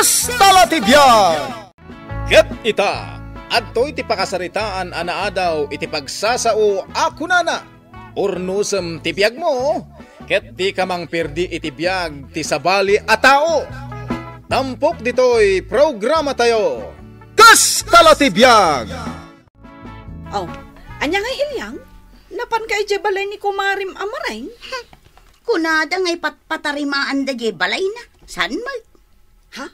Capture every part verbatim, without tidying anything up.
Kasta la ti biag! Ket ita, adtoy ti pakasaritaan a naadaw iti pagsasao a kunana, "Urnosem ti biagmo, ket dika mangperdi iti biag ti sabali a tao." Tampok ditoy programatayo, Kasta la ti biag! Oh, ania nga, Iliang? Napanka idiay balay ni kumarim a Maring? Kunada nga ipatpatarimaanda diay balayna. Saan met? Ha?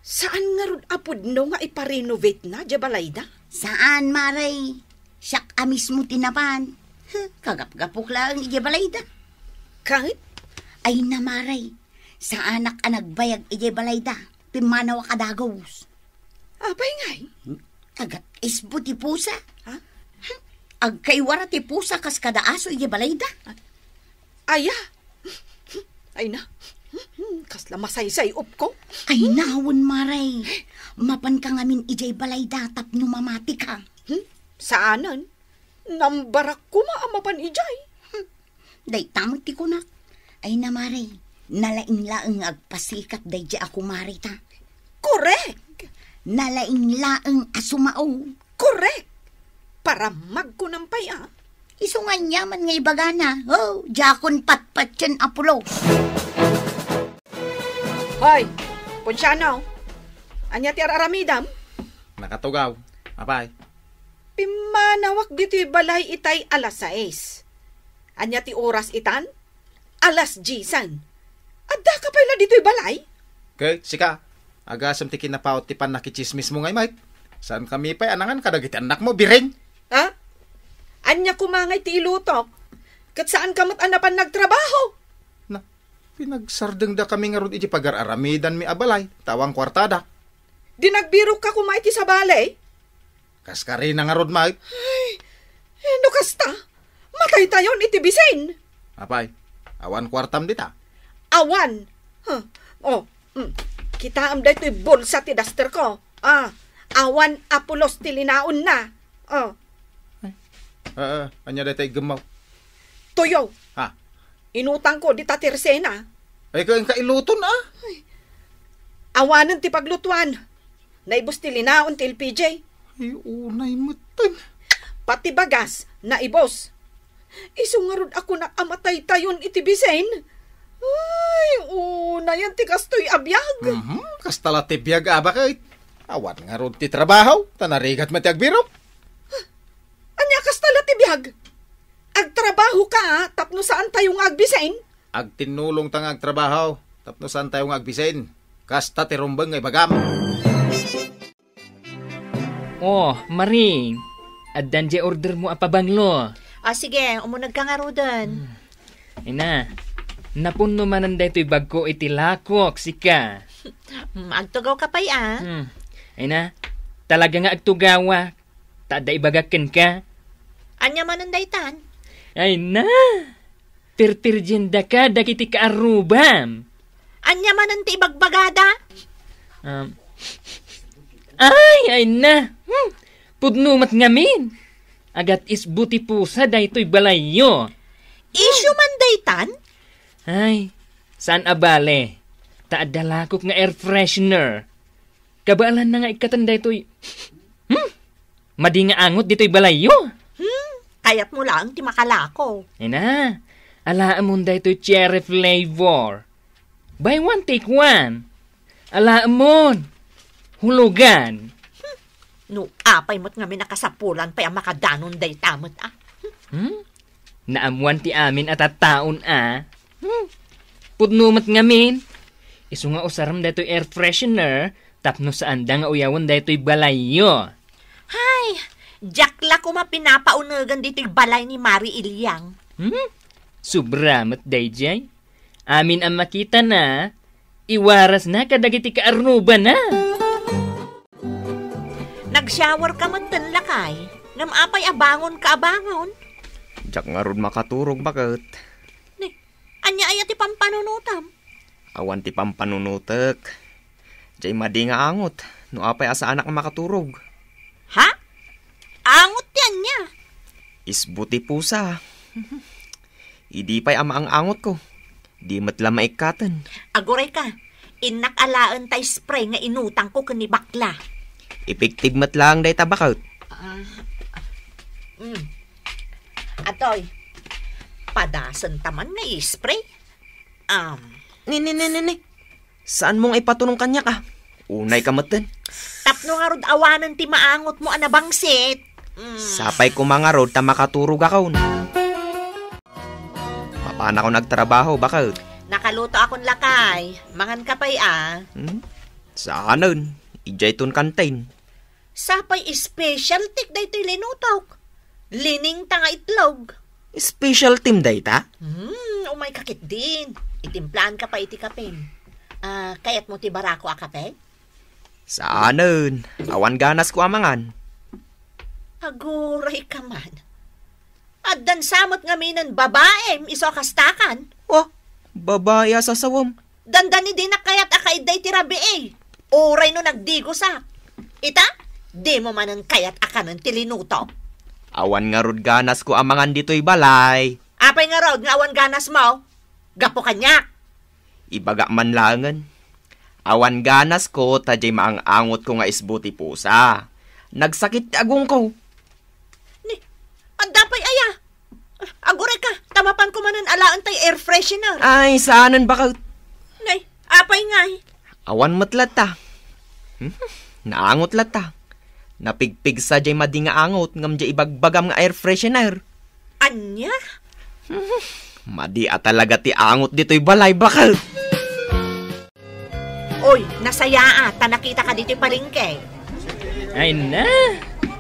Saan ngarud a pudno nga iparenovatena diay balayda? Saan, Maring. Siak a mismo ti napan. Huh, kagapgapok laeng idiay balayda. Ket? Ay na, Maring. Saanak a nagbayag idiay balayda. Pimmanawak a dagus. Apay ngay? Kagat isbo ti pusa. Ha? Agkaiwara ti pusa kas kada aso idiay balayda. Aya? Ay na. Kasla masaysay-opko. Ay, nawen, Maring. Mapanka ngamin idiay balayda tapno mamatika. Hmm? Saanen? Nambarak koma a mapan idiay. Dayta met ti kunak. Ay na, Maring, nalaing laeng nga agpasikat daydiay a kumarita. Korek! Nalaing laeng a sumao. Korek! Parammagko nang pay a. Isu nga aniaman nga ibagana. Oh, diakon patpatien a pulos. Hoy, Ponciano, ania ti ar-aramidem? Nakatugaw. Apay? Pimmanawak ditoy balay itay alas sais. Ania ti oras itan? Alas diesen. Addaka pay la ditoy balay? Ket sika, agasem ti kinapaut ti pannakitsismismo ngay met. Saankami pay a nangan kadagiti annakmo, Biring? Ha? Ania koma ngay ti ilutok? Ket saanka met a napan nagtrabaho? Na, pinagsardengdakami ngarud iti pagar-aramidanmi a balay, ta awan kuartada. Di nagbirokka koma iti sabali? Kaskarina ngarud met. Ay, no kasta, mataytayon iti bisin. Apay, awan kuartam dita? Awan. Huh. Oh, mm. Kitaem daytoy bulsa ti dasterko. Ah, awan a pulos ti linaonna. Oh. Ay. Ah, ah, ania dayta iggemmo? Tuyo. Ha? Inutangko dita ti resena. Ay, kainka iluton, ah? Ay. Awanen ti paglutuan. Naibus ti linaon ti L P G. Ay, unay metten. Pati bagas, naibus. Isu ngarud a kunak a mataytayon iti bisin. Ay, unayen ti kastoy a biag. Mhm, kasta la ti biag a baket. Awan ngarud ti trabaho, ta narigat met ti agbirok. Ania kasta la ti biag? Agtrabaho ka, tapno saan tayo nga agbisin? Agtinnulong ta nga agtrabaho, tapno saan tayo nga agbisin. Kasta ti rumbeng nga ibagam. Oh, Maring, addan diay order mo a pabanglo. Ah, sige, umuneg ka ngaruden. Hmm. Ay na, napunno manen daytoy bagko iti lakok, sika. Hmm, agtugaw ka pay, ah. Hmm. Ay na, talaga nga agtugawak, ta adda ibagak kenka. Ania manen daytan? Ay na, pirpirdiendaka dagiti kaarrubam. Ania manen ti ibagbagada? Um, ay, ay na. Hmm. Pudno met ngamin. Agat-isbo ti pusa daytoy balayyo. Isyu man daytan? Ay, saan a bale. Ta adda lakok nga air freshener. Kabaelanna nga ikkaten daytoy. Hmm? Madi nga angot ditoy balayyo. Hmm? Kayatmo laeng ti makalako. Ay na, alaemon daytoy cherry flavor. Buy one, take one. Alaemon. Hulugan. Hmm. No apay met ngamin a kasapulan pay a makadanon dayta met, ah. Hmm? Naammuan ti amin a tattaon a. Hmm. Pudno met ngamin. Isu nga usarem daytoy air freshener tapno saanda nga uyawen daytoy balayyo. Hay, diak la koma pinapaunegan ditoy balay ni Mari Iliang. Hmm? Sobra met daydiay. Amin a makitana, iwarasna kadagiti kaarrubana. Nag-shower ka metten, lakay. Ngem apay a bangonka a bangon? Diak ngarud makaturog, baket. Ni, ania aya ti pampanunotam? Awan ti pampanunotek. Diay madi nga angot, no apay a saanak a makaturog. Ha? Angot ti ania? Isbo ti pusa. Idi pay a maang-angotko, di met la maikkaten. Aguray ka, Innak alaen ta spray nga inutangko ken ni bakla. Epektibo met laeng dayta, baket. Ah, mm. Atoy, padasenta man nga spray. Um, Ni, ni, ni, ni, ni. Saanmo nga ipaturong kaniak, a? Unay ka metten. Tapno ngarud awanen ti maangotmo a nabangsit. Mm. Sapay koma ngarud ta makaturogakon. Mapanakon agtrabaho, baket. Nakalutoakon, lakay. Mangan ka pay, a. Hmm? Saanen. Idiayton kantin. Sapay specialty daytoy linutok. Liningta nga itlog. Specialtym dayta? Hmm, umay ka ketdin. Itimplaan ka pay iti kapem. Ah, kayatmo ti barako a kape? Saanen. Awan ganasko a mangan. Aguray ka man. Addan sa met ngaminen babaem isu a kastakan. Oh, babai a sasawem. Dandani dinak kayat a kaidda iti rabii. Uray no nagdigosak. Ita, dimo manen kayat a kanen ti linutok. Awan ngarud ganasko a mangan ditoy balay. Apay ngarud nga awan ganasmo? Gapu kaniak. Ibagak man laengen. Awan ganasko ta diay maang-angotko nga isbo ti pusa. Nagsakit ti agongko. Ni, adda pay aya? Aguray ka, ta mapanko manen alaen tay air freshener. Ay, saanen, baket. Nay, apay ngay? Awan met latta. Hmm, naangot latta. Napigpigsa diay madi nga angot ngem diay ibagbagam nga air freshener. Ania? Hmm, madi a talaga ti angot ditoy balay, baket. Oy, nasayaat ta nakitaka ditoy palengke. Ay na!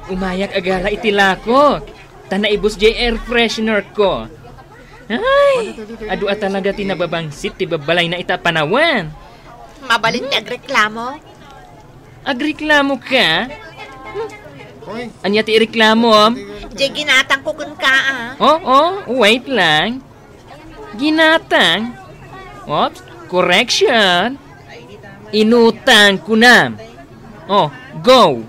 Umayak a gala iti lakok, ta naibus diay air freshener ko. Ay, adu a talaga ti nababangsit ti babbalayna ita a panawen. Mabalin ti agreklamo? Agreklamo ka? Ania ti ireklamom? Diay ginatangko kenka, a. Oh, oh, wait lang. Ginatang? Oops, correction. Inutang, kunam. Oh, go.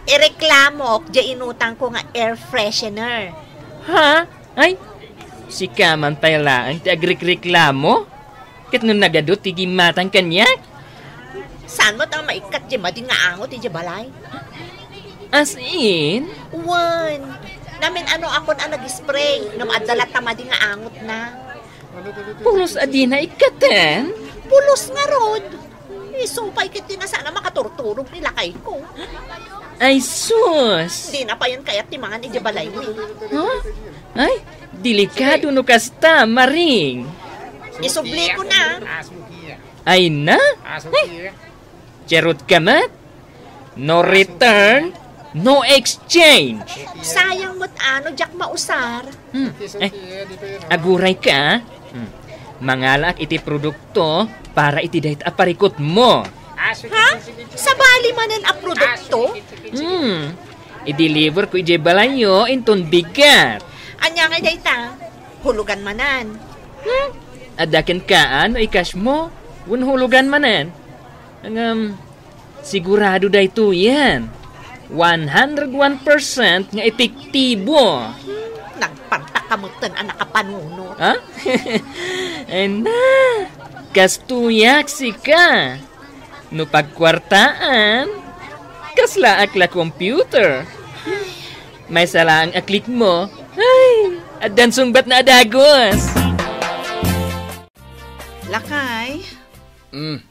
Ireklamok diay inutangko nga air freshener. Ha? Ay, sika man pay laeng ti agrekreklamo? Ket no nagadu ti gimmatang kaniak? Saan met a maikkat diay madi nga angot idiay balay? As in? Wen, namin-anoakon a nag-spray ngem adda latta madi nga angotna. Pulos a dina ikkaten? Pulos ngarud. Isu pay ket ti saan a makaturturog ni lakayko. Ay sus! Dina payen kayat ti mangan idiay balaymi. Huh? Ay, delikado no kasta, Maring. Isubliko na. Ay na? Ay, charot ka met? No return, no exchange. Sayang met a no diak mausar. Hmm. Eh, aguray ka, a. Hmm. Mangalaak iti produkto para iti dayta a parikutmo. Ha? Sabali manen a produkto? Hmm. I-deliver ko idiay balayyo inton bigat. Ania ngay dayta? Hulugan manen. Hmm? Adda kenka no i-cash mo, wen hulugan manen. Ngem, sigurado daytoyen. One hundred one percent nga epektibo. Hmm, nagpartak ka metten a nakapanunot. Ha? Ay na, kastoyak sika. No pagkuartaan, kaslaak la computer. Maysa laeng a click mo, ay, addan sungbatna a dagus. Lakay. Mm.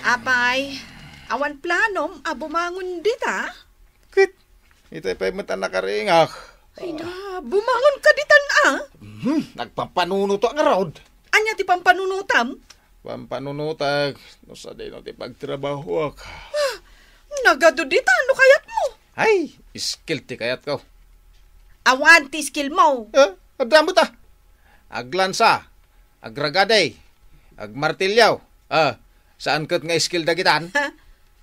Apay, awan planom a bumangon dita? Ket, itay pay met a nakaringak. Ay na, bumangon ka ditan a. Hmm, nagpampanunoto ngarud. Ania ti pampanunotam? Pampanunotak, no sadino ti pagtrabahoak. Ah, nagadu ditan no kayatmo. Ay, skill ti kayatko. Awan ti skill mo. Eh, adda met a. Aglansa, agragadi, agmartilyo. Ah, saan ket nga skill dagitan? Ha?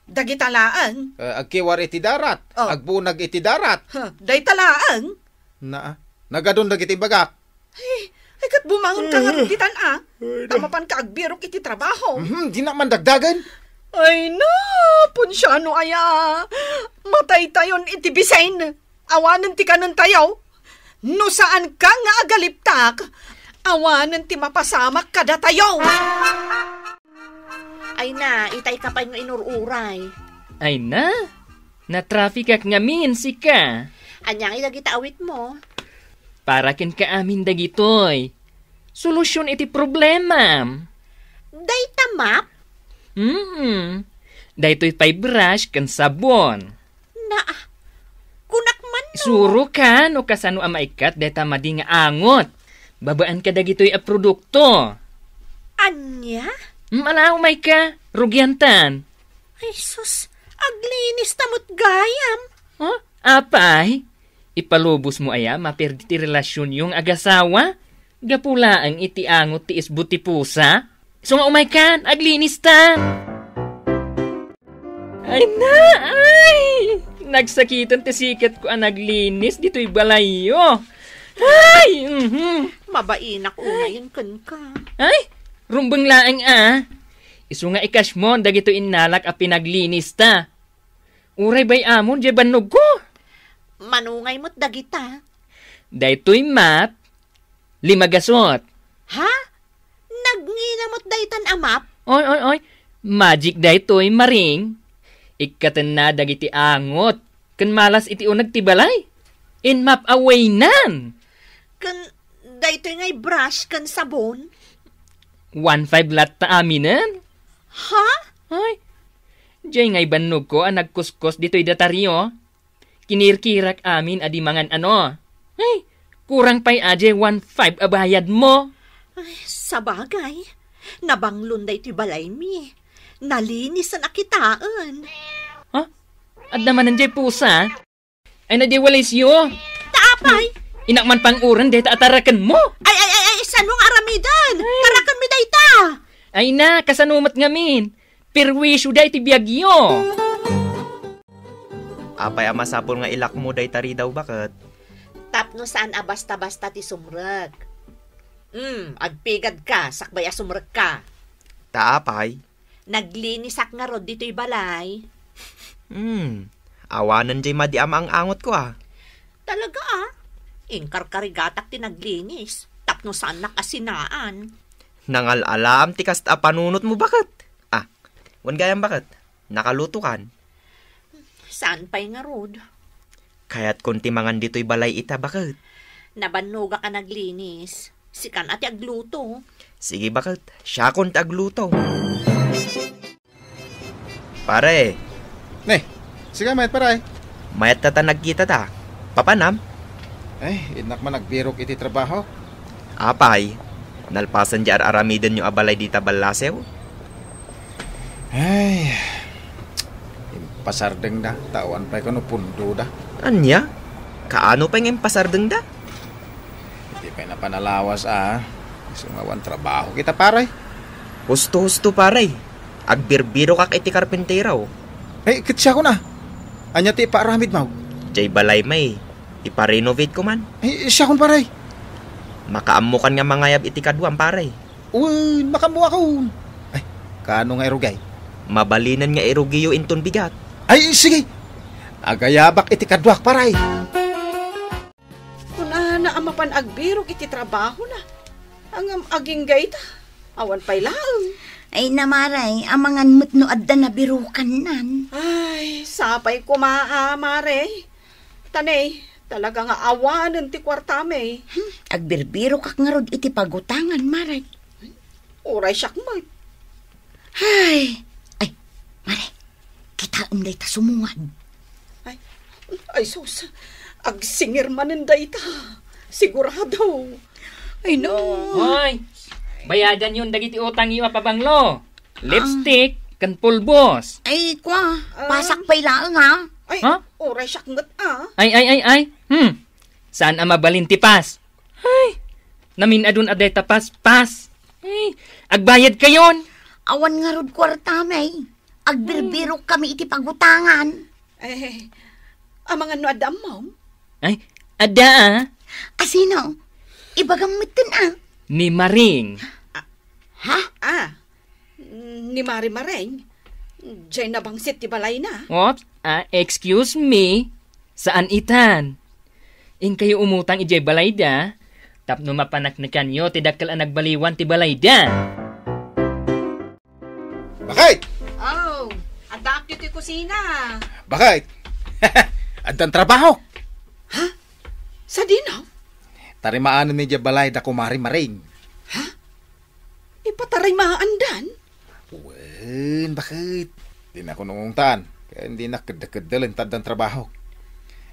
Dagita laeng? Eh, agkiwar iti darat, oh, agbunag iti darat. Ha, dayta laeng? Na, nagadun dagiti bagak. Ay, ay, ket bumangon ka nga ditan a. Ay, ta mapan ka agbirok iti trabaho. Mhm, dina man dagdagen. Ay na, punsiano aya. Mataytayon iti bisin. Awanen ti kanentayo. No saan ka nga agaliptak, awanen ti mapasamak kadatayo. Ay na, itay ka pay nga inur-uray. Ay na, natrafikak ngamin, sika. Ania nga dagita awitmo? Para kenka amin dagitoy. Solusyon iti problemam. Dayta map? Mm. Daytoy pay brush ken sabon. Na, kunak man no. Isuroka no kasano a maikkat dayta madi nga angot. Babaen kadagitoy a produkto. Ania? Mm, ala, umayka. Rugiantan. Ay, sus. Aglinis ta met gayam. Huh? Apay? Ipalubos mo aya maperdi ti relasyonyo nga agasawa? Gapu laeng iti angot ti isbo ti pusa? Isu nga umaykan, aglinis ta! Ay na, ay! Nagsakiten ti siketko a naglinis ditoy balayyo. Ay! Mhm. Mabainak unayen kenka. Ay! Rumbeng laeng a. Isu nga ikasmon dagitoy innalak a pinaglinis ta. Uray bay-amon diay bannogko. Manungay met dagita. Daytoy map, lima gasut. Ha? Nagngina met daytan a map? Oy, oy, oy. Magic daytoy, Maring. Ikkatenna dagiti angot ken malas iti uneg ti balay. In map awaynan. Ken daytoy ngay brush ken sabon? One five latta aminen. Ha? Ay, diay ngay bannogko a nagkuskos ditoy datario. Kinirkirak amin a di mangan ano. Ay, kurang pay a diay one five a bayadmo. Ay, sabagay. Nabanglon daytoy balaymi. Nalinisan a kitaen. Ha? Adda manen diay pusa? Ay na diay walisyo. Ta apay? Inak man panguren dayta a tarakenmo. Ay, ay, ay, ay, sano nga aramiden? Ay. Tarakenmi dayta. Ay na, kasano met ngamin? Perwisyo da iti biagyo. Apay a masapul nga ilakmo dayta ridaw, baket? Tapno saan a basta-basta ti sumrek. Hmm, agpigadka, sakbay a sumrekka. Ta apay? Naglinisak ngarud ditoy balay. Hmm, awanen diay madi a maang-angotko a. Talaga a? Inkarkarigatak ti naglinis, tapno saannak a sinaan. Nangal-alaam ti kasta a panunotmo, baket? Ah, wen gayam, baket? Nakalutokan? Saan pay ngarud? Kayatkon ti mangan ditoy balay ita, baket? Nabannogak a naglinis. Sikan a ti agluto. Sige, baket. Siakon ti agluto. Pare. Ne, sika mayat, pare. Mayat ta ta nagkita ta. Papanam? Ay, innak man agbirok iti trabaho. Apay, nalpasen di ar-aramidenyo a balay dita ballasew? Ay, impasardengda, ta awan pay kano pundoda. Ania? Kaano pay nga impasardengda? Iti pay napan a lawas a, isu nga awan trabaho kita, pare. Husto-husto, pare. Agbirbirokak iti karpintero. Ay, ket siakon a. Ania ti ipaaramidmo? Jay balay may, iparenovate ko man. Ay, siakon, pare. Makaammokan nga mangayab iti kaduam, pare. Wen, makaammoakon. Ay, kaano nga irugay? Mabalinen nga irugiyo inton bigat. Ay, sige. Agayabak iti kaduak, pare. Kunana a mapan agbirok iti trabahona. Ngem agingga ita, awan pay laeng. Ay, na, mare, amangan met no adda nabirokannan. Ay, sapay koma a, mare. Ta ne, talaga nga awanen ti kuartami. Hmm, agbirbirokak ngarud iti pagutangan, mare. Uray siak met. Ay, ay, mare, kitaem dayta sumungad. Ay, ay, sus, agsingir manen dayta. Sigurado. Ay, no. Hoy, bayadanyon dagiti utangyo a pabanglo. Lipstick, ken pulbos. Ay, kwa, ah, pasak pay laeng, ha? Ay, ha? Uray siak met, ah. Ay, ay, ay, ay. Hmm. Saan a mabalin ti pas? Ay, namin-adun a dayta pas, pas. Ay, agbayad kayon. Awan ngarud kuarta, may. Agbirbirok kami iti pagutangan. Eh, amangan no adda ammom? Ay, adda, ah. Asino? Ibagam metten, ah. Ni Maring. Ah, ha? Ah, ni Mari Maring. Jay nabangsit ti balayna. Oops, ah, excuse me. Saan itan. Inkayo umutang idiay balayda, tapno mapaneknekanyo ti dakkel a nagbaliwan ti balayda. Bakit? Oh, addaak ditoy kusina. Bakit? Addan trabaho. Ha? Sadino? Tarimaanen idiay balay da kumari Maring. Ha? Ipatarimaandan? Wen, bakit? Dinak unungtan. Ken dinak kedda-kedda laeng ta addan trabaho.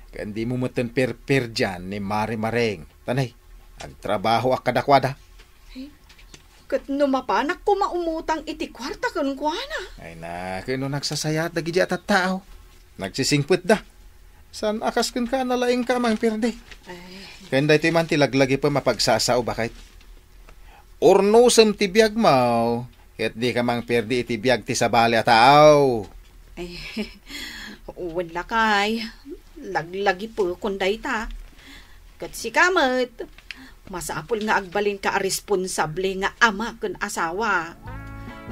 Ken dimo metten perperdian ni Mari Maring. Tanay, agtrabahoak kadakuada. Ket no mapanak koma umutang iti kuarta kenkuana? Ay na, ken no nagsasayaat dagiti a tattao. Nagsisingpetda. Saan a kas kenka a nalaingka a mangperdi? Ay. Ken daytoy man ti laglagipem a pagsasao, bakit? Urnosem ti biagmo, ket dika mangperdi iti biag ti sabali a tao. Ay, wen lakay, laglagipekon dayta. Ket sika met, masapul nga agbalinka a responsable nga ama ken asawa.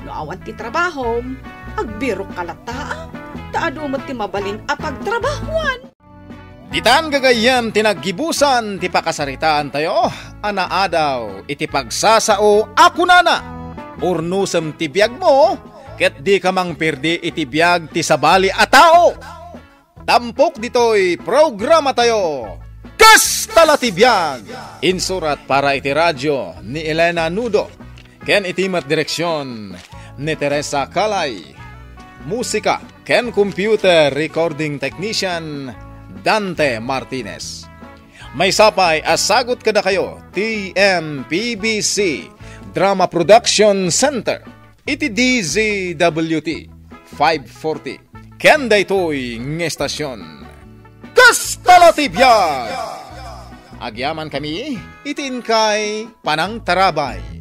No awan ti trabahom, agbirokka latta, ta adu met ti mabalin a pagtrabahoan. Ditan gagayyem ti naggibusan ti pakasaritaantayo a naadaw iti pagsasao a kunana, "Urnosem ti biagmo, ket dika mangperdi iti biag ti sabali a tao." Tampok ditoy programatayo, Kasta la ti Biag! Insurat para iti radio ni Elena Nudo, ken iti met direksion ni Teresa Calay. Musika ken computer recording technician, Dante Martinez. Maysa pay a sagut kadakayo ti M P B C Drama Production Center iti D Z W T five forty. Ken daytoy nga estasion, Kasta la ti Biag! Agyamankami iti inkay panangtarabay.